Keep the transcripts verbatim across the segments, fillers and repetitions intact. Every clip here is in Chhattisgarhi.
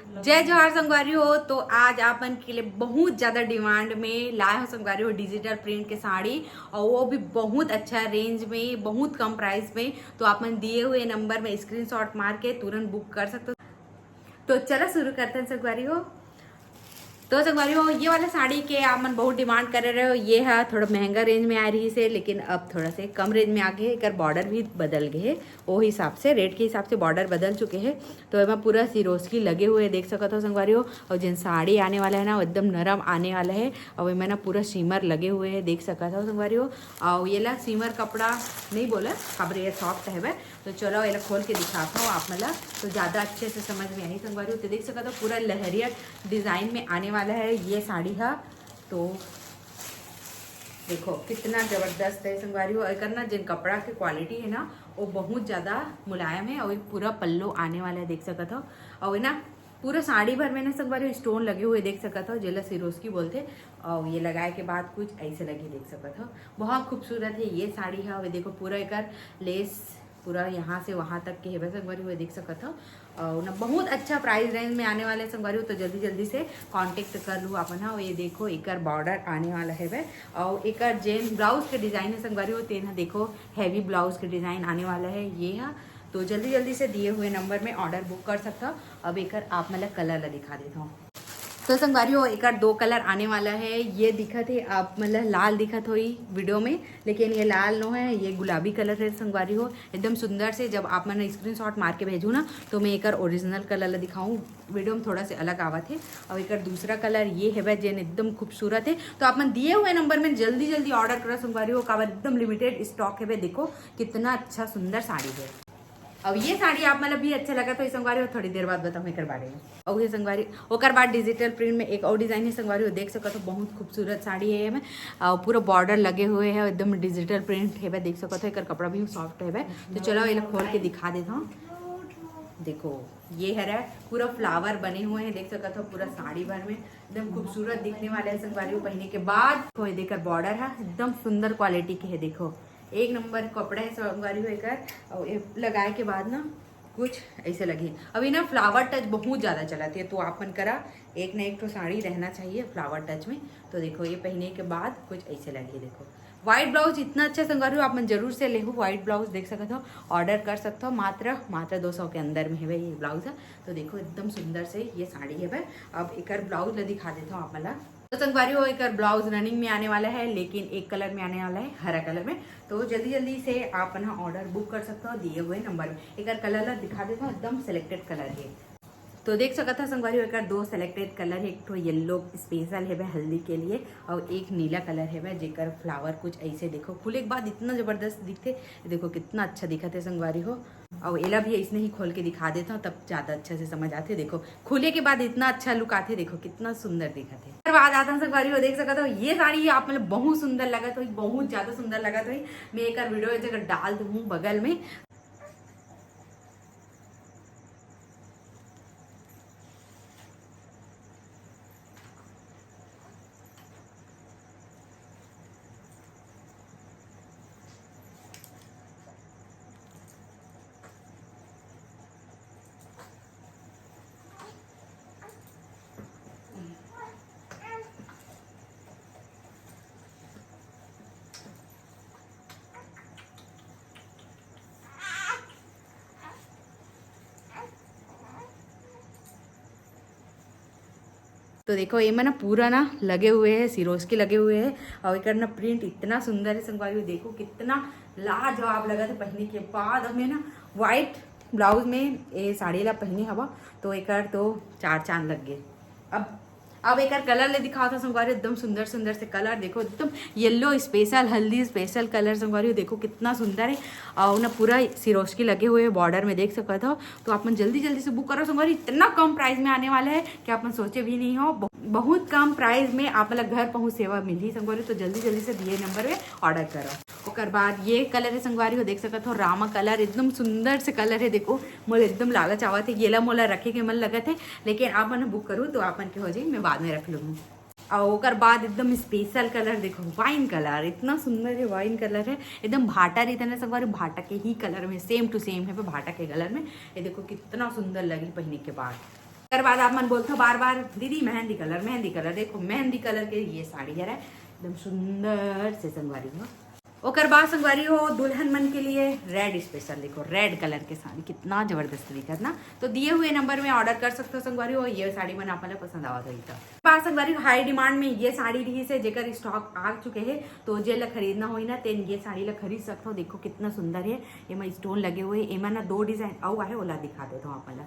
जय जोहार संगवारी हो। तो आज आप मन के लिए बहुत ज्यादा डिमांड में लाए हो संगवारी हो, डिजिटल प्रिंट के साड़ी, और वो भी बहुत अच्छा रेंज में, बहुत कम प्राइस में। तो आप मन दिए हुए नंबर में स्क्रीनशॉट मार के तुरंत बुक कर सकते हो। तो चलो शुरू करते हैं संगवारी हो। तो संगवारी हो, ये वाला साड़ी के आप मन बहुत डिमांड करे रहे हो। ये हा थोड़ा महंगा रेंज में आ रही से, लेकिन अब थोड़ा से कम रेंज में आ गए, एकर बॉर्डर भी बदल गए है। वो हिसाब से, रेट के हिसाब से बॉर्डर बदल चुके हैं। तो एमा पूरा सिरोस्की लगे हुए हैं, देख सकत हो संगवारी हो। और जेन साड़ी आने वाला है ना, वो एकदम नरम आने वाला है। और एमा ना पूरा शिमर लगे हुए हैं, देख सकत हो संगवारी हो। और ये ला शिमर कपड़ा नहीं बोला, काबर ये सॉफ्ट है। तो चलो, एला खोल के दिखाता हूँ आप मन ला, तो ज्यादा अच्छे से समझ में आही संगवारी हो। तो देख सकत हो, पूरा लहरिया डिजाइन में आने वाला है ये साड़ी हा। तो देखो कितना जबरदस्त है संगवारी हो। एकर ना जेन कपड़ा के क्वालिटी है ना, वो बहुत ज्यादा मुलायम है। और ये पूरा पल्लू आने वाला है, देख सकत हो। और ये ना पूरा साड़ी भर में ना संगवारी हो स्टोन लगे हुए, देख सकत हो, जेला सिरोस्की बोलथे। और ये लगाए के बाद कुछ ऐसे लगे, देख सकत हो। बहुत खूबसूरत है ये साड़ी है। और ये देखो पूरा एकर लेस पूरा यहाँ से वहाँ तक के हेबे संगवारी हो, देख सकत हो। और ना बहुत अच्छा प्राइस रेंज में आने वाले संगवारी हो, तो जल्दी जल्दी से कॉन्टेक्ट कर लू अपन हा। और ये देखो एकर बॉर्डर आने वाला हेबे। और एकर जेन ब्लाउज के डिजाइन है संगवारी हो, तेन हा देखो हैवी ब्लाउज के डिजाइन आने वाला है ये हा। तो जल्दी जल्दी से दिए हुए नंबर में ऑर्डर बुक कर सकत हो। अब एकर आप मन ला कलर ला दिखा देता हूँ। तो संगवारी हो, एकर दो कलर आने वाला है। ये दिखत है आप मन ला लाल दिखत होई वीडियो में, लेकिन ये लाल नो है, ये गुलाबी कलर है संगवारी हो। एकदम सुंदर से, जब आप मन स्क्रीनशॉट मार के भेजू ना, तो मैं एकर ओरिजिनल कलर ला दिखाऊँ। वीडियो में थोड़ा से अलग आवत है। और एकर दूसरा कलर ये है जेन एकदम खूबसूरत है। तो आप मन दिए हुए नंबर में जल्दी जल्दी ऑर्डर करो संगवारी हो, काबर एकदम लिमिटेड स्टॉक है। देखो कितना अच्छा सुंदर साड़ी है। अब ये साड़ी आप मन ला भी अच्छा लगत होही संगवारी हो, थोड़ी देर बाद बताऊँ एकर बारे में। और ये संगवारी, ओकर बाद डिजिटल प्रिंट में एक और डिजाइन है संगवारी हो, देख सकत हो, बहुत खूबसूरत साड़ी है एमे। और पूरा बॉर्डर लगे हुए है, एकदम डिजिटल प्रिंट हेबे, देख सकत हो, एकर कपड़ा भी सॉफ्ट हेबे। तो चलो, एला खोल के दिखा देता हूँ। देखो, ये हरे पूरा फ्लावर बने हुए हैं, देख सकत हो, पूरा साड़ी भर में एकदम खूबसूरत दिखने वाला है संगवारी हो। पहने के बाद कोई देकर बॉर्डर है, एकदम सुंदर क्वालिटी के है। देखो, एक नंबर कपड़ा है संगवारी हो एकर। और ये लगाए के बाद ना कुछ ऐसे लगे। अभी ना फ्लावर टच बहुत ज्यादा चलत है, तो आप मन करा एक ना एक ठो साड़ी रहना चाहिए फ्लावर टच में। तो देखो, ये पहने के बाद कुछ ऐसे लगे। देखो, व्हाइट ब्लाउज इतना अच्छा संगवारी हो, आप मन जरूर से लेहू। व्हाइट ब्लाउज देख सकत हो, ऑर्डर कर सकत हो, मात्र मात्र दो सौ के अंदर में हेबे ये ब्लाउज है। तो देखो, एकदम सुंदर से ये साड़ी हेबे। अब एकर ब्लाउज ला दिखा देता हूँ आप मन ला। तो संगवारी हो, एकर ब्लाउज रनिंग में आने वाला है, लेकिन एक कलर में आने वाला है, हरा कलर में। तो जल्दी जल्दी से आप मन ऑर्डर बुक कर सकते हो दिए हुए नंबर में। एकर कलर ला दिखा देता हूँ, एकदम सिलेक्टेड कलर है। तो देख सकत हो संगवारी हो, एकर दो सिलेक्टेड कलर है, एक ठो येलो स्पेशल हेबे हल्दी के लिए, और एक नीला कलर हेबे, जेकर फ्लावर कुछ ऐसे, देखो, खुले के बाद इतना जबरदस्त दिखथे। देखो, कितना अच्छा दिखत है संगवारी हो। और एला भी ऐसने ही खोल के दिखा देता हूँ, तब ज्यादा अच्छा से समझ आथे। देखो, खुले के बाद इतना अच्छा लुक आथे, देखो कितना सुंदर दिखत है। ओकर बाद आता हूँ संगवारी हो, देख सकत हो, ये साड़ी आप मन ला बहुत सुंदर लगत होही, बहुत ज्यादा सुंदर लगत होही। मैं एकर वीडियो जगह डाल दूँ बगल में। तो देखो, ये में ना पूरा ना लगे हुए है, सिरोस्की लगे हुए है। और एकर ना प्रिंट इतना सुंदर है संगवारी हो, देखो कितना लाजवाब लगत है पहने के बाद। अब मैं ना व्हाइट ब्लाउज में ये साड़ी ला पहने हवा, तो एकर तो चार चांद लग गए। अब अब एकर कलर ले दिखावत हूँ संगवारी, एकदम सुंदर सुंदर से कलर। देखो, एकदम येलो स्पेशल, हल्दी स्पेशल कलर संगवारी हो। देखो कितना सुंदर है। और ना पूरा सिरोस्की लगे हुए है बॉर्डर में, देख सकत हो। तो आप मन जल्दी जल्दी से बुक करो संगवारी, इतना कम प्राइस में आने वाला है कि आप मन सोचे भी नहीं हो। बहु-, बहुत कम प्राइस में आप मन ला घर पहुँच सेवा मिलही संगवारी। तो जल्दी जल्दी से दिए नंबर में ऑर्डर करो। ओकर बाद ये कलर है संगवारी हो, देख सकत हो, रामा कलर, एकदम सुंदर से कलर है। देखो, मोला एकदम लालच आवत है, येला मोला रखे के मन लगत है, लेकिन आप मन बुक करू तो आप मन के हो जाही, मैं बाद में रख लूँगी। और ओकर बाद एकदम स्पेशल कलर देखो, वाइन कलर, इतना सुंदर है वाइन कलर है, एकदम भाटा रहिथे ना संगवारी, भाटा के ही कलर में, सेम टू सेम है भाटा के कलर में। ये देखो कितना सुंदर लगी पहने के बाद। ओकर बाद आप मन बोलथो बार बार, "दीदी, मेहंदी कलर, मेहंदी कलर।" देखो, मेहंदी कलर के ये साड़ी हरे, एकदम सुंदर से संगवारी हो। ओकर बाद संगवारी हो, दुल्हन मन के लिए रेड स्पेशल, देखो, रेड कलर के साड़ी कितना जबरदस्त दिखत ना। तो दिए हुए नंबर में ऑर्डर कर सकते हो संगवारी हो, ये साड़ी मन आप मन ला पसंद आवत होही तो। बाद संगवारी हो, हाई डिमांड में ये साड़ी रहिस हे, जेकर स्टॉक आ चुके हे, तो जे ला खरीदना होही ना, तेन ये साड़ी ला खरीद सकते हो। देखो कितना सुंदर हे, एमा स्टोन लगे हुए, एमा ना दो डिजाइन अउ आहे, ओला दिखा देता हूँ आप मन ला।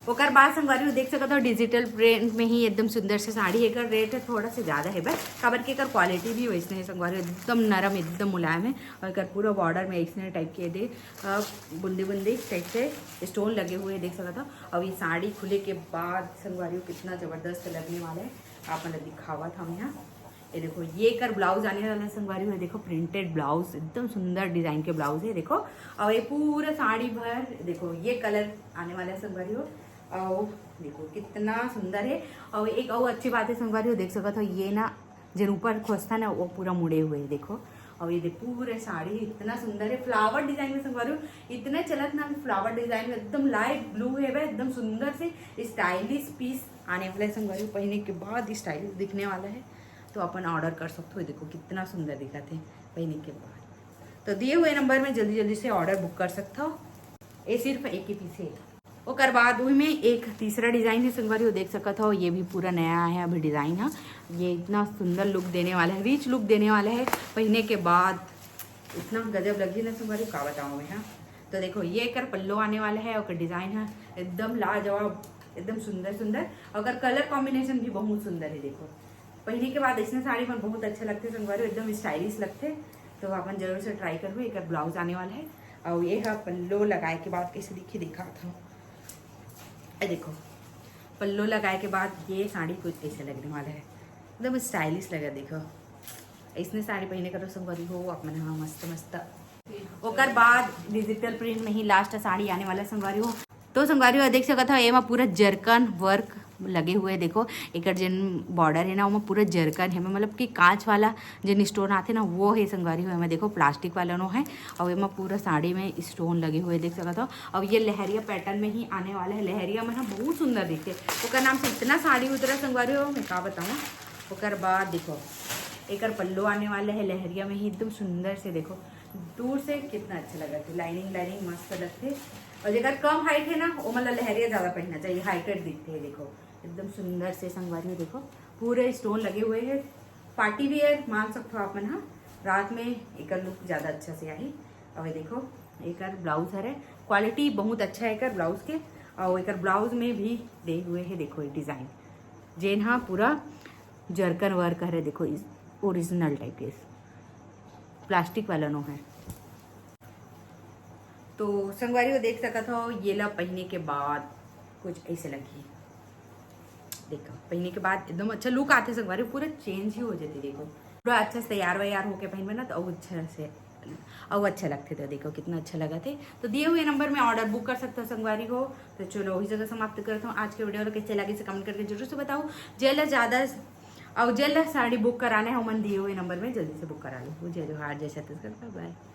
ओकर बाद संगवारी हो, देख सकत हो, डिजिटल प्रिंट में ही एकदम सुंदर से साड़ी। एकर रेट है थोड़ा से ज्यादा है बस, काबर के एकर क्वालिटी भी वैसने है संगवारी हो, एकदम नरम, एकदम मुलायम है। और एकर पूरा बॉर्डर में ऐसने टाइप के दे, अ, बुंदी बुंदी टाइप से स्टोन लगे हुए देख सकत हो। और ये साड़ी खुले के बाद संगवारी हो कितना जबरदस्त लगने वाला है, आप मन ला दिखावत हम यहाँ। ये देखो, ये एकर ब्लाउज आने वाला है संगवारी हो, देखो, प्रिंटेड ब्लाउज, एकदम सुंदर डिजाइन के ब्लाउज है, देखो। और ये पूरा साड़ी भर, देखो, ये कलर आने वाला है संगवारी हो। और देखो कितना सुंदर है। और एक और अच्छी बात है संगवारी हो, देख सकत हो, ये ना जेन ऊपर खोसता ना, वो पूरा मुड़े हुए है, देखो। और ये देख, पूरे साड़ी इतना सुंदर है, फ्लावर डिजाइन में संगवारी हो, इतना चलत ना फ्लावर डिजाइन में, एकदम लाइट ब्लू है वह, एकदम सुंदर से स्टाइलिश पीस आने वाला है संगवारी हो। पहने के बाद स्टाइलिश दिखने वाला है, तो अपन ऑर्डर कर सकते हो। देखो कितना सुंदर दिखत है पहने के बाद। तो दिए हुए नंबर में जल्दी जल्दी से ऑर्डर बुक कर सकते हो। ये सिर्फ एक ही पीस है। ओकर बाद वही में एक तीसरा डिजाइन है संगवारी हो, देख सकत हो, ये भी पूरा नया है अभी डिजाइन है। ये इतना सुंदर लुक देने वाला है, रिच लुक देने वाला है। पहने के बाद इतना गजब लगी ना संगवारी, का बताऊँ मैं, हाँ। तो देखो, ये एकर पल्लो आने वाला है, ओकर डिजाइन है एकदम लाजवाब, एकदम सुंदर सुंदर। ओकर कलर कॉम्बिनेशन भी बहुत सुंदर है। देखो, पहने के बाद ऐसने साड़ी मन बहुत अच्छा लगथे संगवारी, एकदम स्टाइलिश लगथे। तो अपन जरूर से ट्राई करहु। एकर ब्लाउज आने वाला है, और ये हा पल्लो लगाए के बाद कैसे दिखी दिखात हूँ। ए देखो, पल्लो लगाए के बाद ये साड़ी कुछ ऐसे लगने वाला है, एकदम स्टाइलिश लगा। देखो, ऐसने साड़ी पहने करो संगवारी हो, आप मन हा मस्त मस्त। ओकर बाद डिजिटल प्रिंट में ही लास्ट साड़ी आने वाला संगवारी हो। तो संगवारी हो, देख सकत हो, एमा पूरा जरकन वर्क लगे हुए हे। देखो, एकर जेन बॉर्डर है ना, ओमा पूरा जरकन है, मतलब कि कांच वाला जेन स्टोन आथे ना, वो है संगवारी हो। एमा देखो, प्लास्टिक वाला नो है, और एमा पूरा साड़ी में स्टोन लगे हुए देख सकत हो। और ये लहरिया पैटर्न में ही आने वाला है। लहरिया में ना बहुत सुंदर दिखते, ओकर नाम से इतना साड़ी उतरा संगवारी हो, मैं का बताऊँ। ओकर बाद देखो, एकर पल्लो आने वाला है लहरिया में ही, एकदम सुंदर से। देखो, दूर से कितना अच्छा लगा थे, लाइनिंग लाइनिंग मस्त लगथे। और जेकर कम हाइट है ना, वो मतलब लहरिया ज्यादा पहनना चाहिए, हाइटेड दिखते हैं। देखो, एकदम सुंदर से संगवारी हो, देखो, पूरे स्टोन लगे हुए हैं। पार्टी वियर मान सकते हो आप मन, हाँ, रात में एकर लुक ज्यादा अच्छा से आही। और ये देखो, एकर ब्लाउज हरे, क्वालिटी बहुत अच्छा है एकर ब्लाउज के। और एकर ब्लाउज में भी दे हुए है, देखो, ये डिजाइन जेन हा पूरा जरकन वर्क हरे। देखो, इस ओरिजिनल टाइप के, प्लास्टिक वाला नो है। तो संगवारी हो, देख सकत हो, ये ला पहने के बाद कुछ ऐसे लगी। देखो, पहने के बाद एकदम अच्छा लुक आते संगवारी, पूरा चेंज ही हो जाती। देखो, पूरा अच्छा से तैयार वैयार होके पहनबे ना, तो और अच्छा से, और अच्छा लगते। तो देखो, कितना अच्छा लगा थे। तो दिए हुए नंबर में ऑर्डर बुक कर सकते हो संगवारी हो। तो चलो, वही जगह समाप्त करता हूँ आज के वीडियो ला। कैसे लगे से कमेंट करके जरूर से बताओ। जेला ज्यादा और जेला साड़ी बुक कराना है, ओमन दिए हुए नंबर में जल्दी से बुक करा लो। जय जोहार, जय छत्तीसगढ़, बाय बाय।